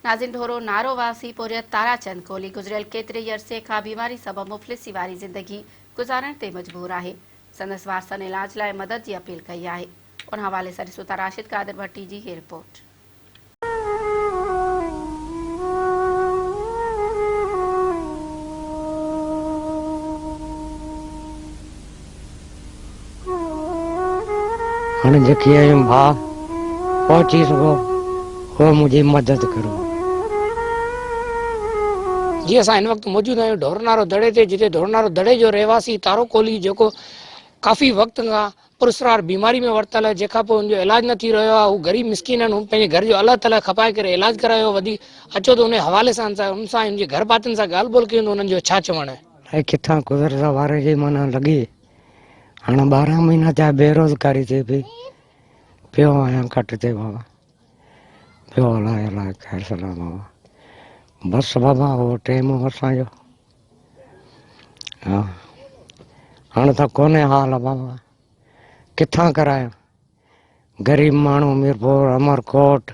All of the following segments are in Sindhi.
ناظرين ڍورو نارو واسي پورهيت تارا چند ڪولهي گذريل ڪيتري ئي عرصي کان بيماري سبب مفلسي واري زندگي گذارڻ تي مجبور آهي سندس وارثن علاج لاء مدد جي اپيل ڪئي آهي ان حوالي سان ڏسون ٿا راشد قادر ڀٽي جي هي رپورٽ. هاڻي جيڪي آهيون ڀاء پهچي سگهو هو منهنجي مدد ڪرو. جي اسان هن وقت موجود آهيون ڍورنارو دڙي تي جتي ڍورنارو دڙي جو رهواسي تارو ڪولهي جيڪو ڪافي وقت کان پراسرار بيماري ۾ ورتل آهي جنهن کان پوء هن جو علاج نه ٿي رهيو آهي هو غريب مسڪين آهن هن پنهنجي گهر جو الله تعالي کپائي ڪري علاج ڪرايو وڌيڪ اچو ته ان حوالي سان ان سان هن جي گهر ڀاتين سان ڳالهه ٻولهه ڪيون ته انهن جو ڇا چوڻ آهي. الائي ڪٿان قدرت واري جي معنيٰ لڳي هاڻ 12 مهينا ٿيا بيروزگاري ٿي پئي پيو آهيان کٽ تي بابا پيو هلائي هلائي خير سلام بابا بس بابا هو ٽيم هو اسان جو ها هاڻ ته ڪونهي حال بابا ڪٿان ڪرايان غريب ماڻهو ميرپور امرڪوٽ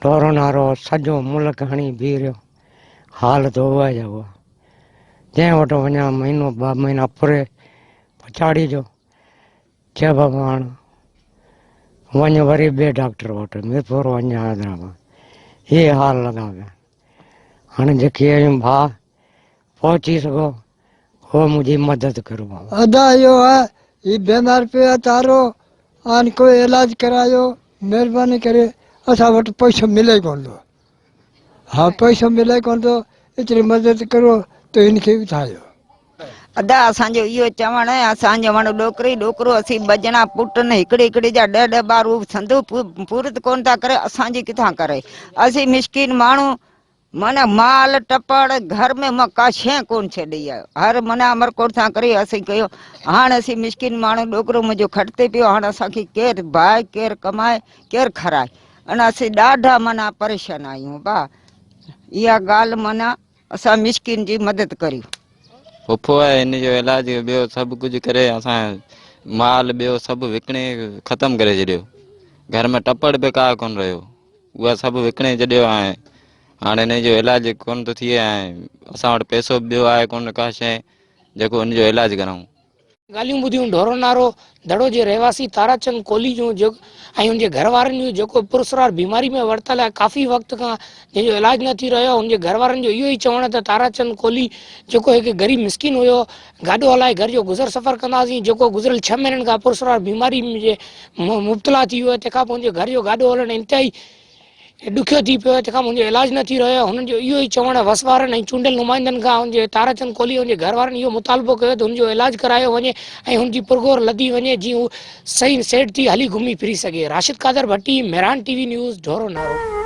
ڍورونارو سڄو ملڪ هڻي بيهي رهيو حال ته اها جا اها جنهن وٽ وڃان مهينو ٻه مهينا پوري پڇاڙي جو چئي بابا هاڻ وڃ وري ٻئي ڊاڪٽر وٽ ميرپور وڃ حيدرآباد هي حال لڳا پيا هاڻي جيڪي آهيون ڀاء پهچي سگهو هو منهنجي مدد ڪرو بابا. ادا اهو آهي هي بيمار پيو آهي تارو آن ڪو علاج ڪرايو مهرباني ڪري اسان وٽ پئسو ملي ڪون ٿو ها پئسو ملي ڪون ٿو ايتري مدد ڪرو ته هن کي اٿايو. ادا اسان جو اهو چوڻ آهي اسان جو وڻ ڏوڪري ڏوڪرو اسين ٻه ڄڻا پٽ آهن هڪڙي هڪڙي جا ڏهه ڏهه ٻار هو سندو پورت ڪون ٿا ڪري اسان جي ڪٿان ڪري اسين مسڪين ماڻهو معنيٰ مال ٽپڙ گهر ۾ مان ڪا شيء ڪونه ڇڏي آهي. هر معنيٰ امرڪوٽ سان ڪري اسين ڪيو. هاڻ اسين مسڪين ماڻهو ڏوڪرو منهنجو کٽ تي پيو هاڻ اسان کي ڪير ڀائي ڪير ڪمائي ڪير کارائي ان اسين ڏاڍا معنيٰ پريشان آهيون با اها ڳالهه معنيٰ اسان مسڪين جي مدد ڪريو. پڦو آهي ان جو علاج ٻيو سڀ ڪجهه ڪري اسان مال ٻيو سڀ وڪڻي ختم ڪري ڇڏيو گهر ۾ ٽپڙ به ڪا ڪونه رهيو. اها سڀ وڪڻي ڇڏيو آهي هاڻي ان جو علاج ڪونه ٿو ٿئي ۽ اسان وٽ پئسو به ٻيو آهي ڪونه ڪا شيء جيڪو ان جو علاج ڪرائون. ڳالهيون ٻڌيون ڍورو نارو دڙو جي رهواسي تارا چند ڪولهي جون ۽ ان جي گهر وارن جون جيڪو پراسرار بيماري ۾ ورتل آهي ڪافي وقت کان جنهن جو علاج نه ٿي رهيو آهي ان جي گهر وارن جو اهو ئي چوڻ آهي ته تارا چند ڪولهي جيڪو هڪ غريب مسڪين هيو گاڏو هلائي گهر جو گذر سفر ڪندا هئاسين جيڪو گذريل ڇهه مهينن کان پراسرار بيماري جي مبتلا ٿي ويو آهي تنهن کان پوء هن جي گهر جو گاڏو هلڻ انتهائي ڏکيو ٿي پيو آهي تنهن کان پوء هن جو علاج نه ٿي رهيو آهي هنن جو اهو ئي چوڻ آهي وس وارن ۽ چونڊيل نمائندن کان هن جي تارا چند ڪولهي هن جي گهر وارن اهو مطالبو ڪيو ته هن جو علاج ڪرايو وڃي ۽ هن جي پرگهور لڌي وڃي جيئن هو صحيح سيٽ ٿي هلي گهمي ڦري سگهي Rashid Qadir Bhatti, Mehran T V news, Dhoro Naro.